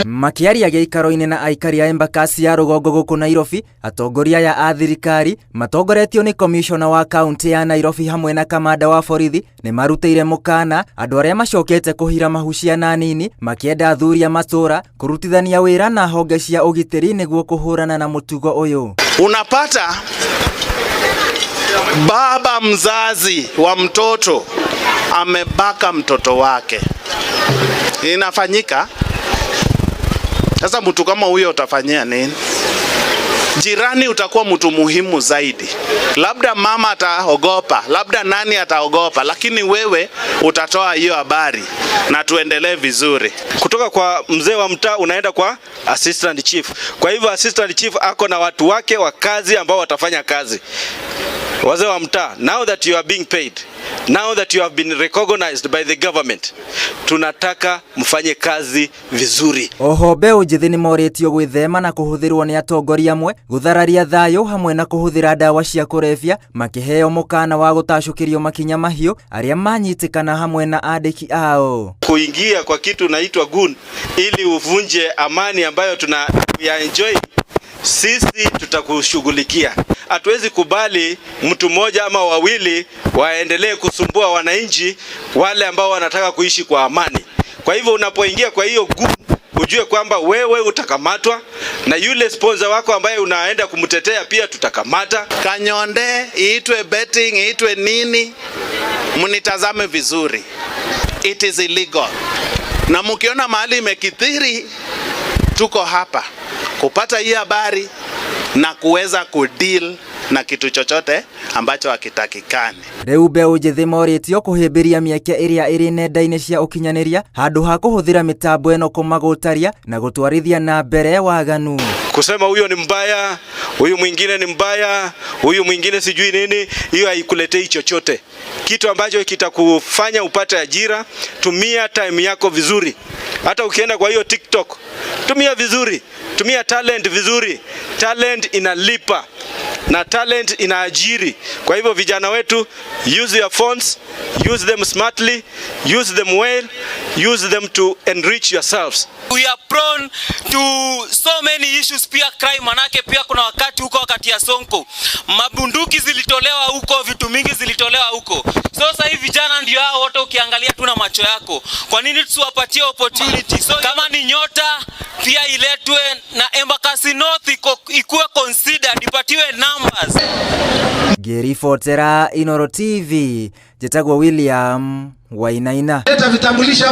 Makĩaria gĩikaro-inĩ na aikari a Embakasi ya rũgongo gũkũ Nairobi, atongoria aya a thirikari matongoretio nĩ komishona wa kaunti ya Nairobi hamwe na kamanda wa borithi nĩ marutĩire mũkana andũ arĩa macokete kũhira mahu ciana nini, makĩenda athuri a matũra kũrutithania wĩra na honge cia ũgitĩri nĩguo kũhũrana na mũtugo ũyũ. Unapata baba mzazi wa mtoto amebaka mtoto wake, inafanyika. Sasa mtu kama huyo utafanyia nini? Jirani utakuwa mtu muhimu zaidi. Labda mama ataogopa, labda nani ataogopa, lakini wewe utatoa hiyo habari na tuendelee vizuri. Kutoka kwa mzee wa mtaa unaenda kwa assistant chief. Kwa hivyo assistant chief ako na watu wake wa kazi ambao watafanya kazi. Wazee wa mtaa, now that you are being paid, now that you have been recognized by the government, tunataka mfanye kazi vizuri. Oho mbeũ njĩthĩ nĩ morĩtio gwĩthema na kũhũthĩrwo nĩ atongoria amwe gũthararia thayũ hamwe na kũhũthĩra ndawa cia kũrebia, makĩheo mũkana wa gũtacũkĩrio makinya mahiũ arĩa manyitĩkana hamwe na andĩki ao. Kuingia kwa kitu naitwa goon ili uvunje amani ambayo tuna ya enjoy, sisi tutakushughulikia. Hatuwezi kubali mtu mmoja ama wawili waendelee kusumbua wananchi wale ambao wanataka kuishi kwa amani. Kwa hivyo unapoingia kwa hiyo goon, ujue kwamba wewe utakamatwa na yule sponsor wako ambaye unaenda kumtetea pia tutakamata. Kanyonde iitwe betting, iitwe nini, mnitazame vizuri, it is illegal. Na mkiona mahali imekithiri, tuko hapa kupata hii habari na kuweza kudeal na kitu chochote ambacho hakitakikani. Rĩu mbeũ njĩthĩ morĩtio kũhĩmbĩria mĩeke ĩrĩa ĩrĩ nenda-inĩ cia ũkinyanĩria handũ ha kũhũthĩra mĩtambo ĩno kũmagũtaria na gũtwarithia na mbere waganu. Kusema huyo ni mbaya, huyu mwingine ni mbaya, huyu mwingine sijui nini, hiyo haikuletei chochote. Kitu ambacho kitakufanya upate ajira, tumia time yako vizuri. Hata ukienda kwa hiyo TikTok, tumia vizuri, tumia talent vizuri. Talent inalipa na talent inaajiri. Kwa hivyo vijana wetu, use your phones, use them smartly, use them well, use them to enrich yourselves. We are prone to so many issues, pia crime, manake pia kuna wakati huko, wakati ya Sonko mabunduki zilitolewa huko, vitu mingi zilitolewa huko. So sasa hivi vijana ndio hao wote, ukiangalia tu na macho yako, kwa nini tusiwapatie opportunity? So kama ni nyota pia iletwe na Embakasi North ikuwe considered, ipatiwe numbers. Ngĩribotera Inooro TV, njĩtagwo William Wainaina. Leta vitambulisho.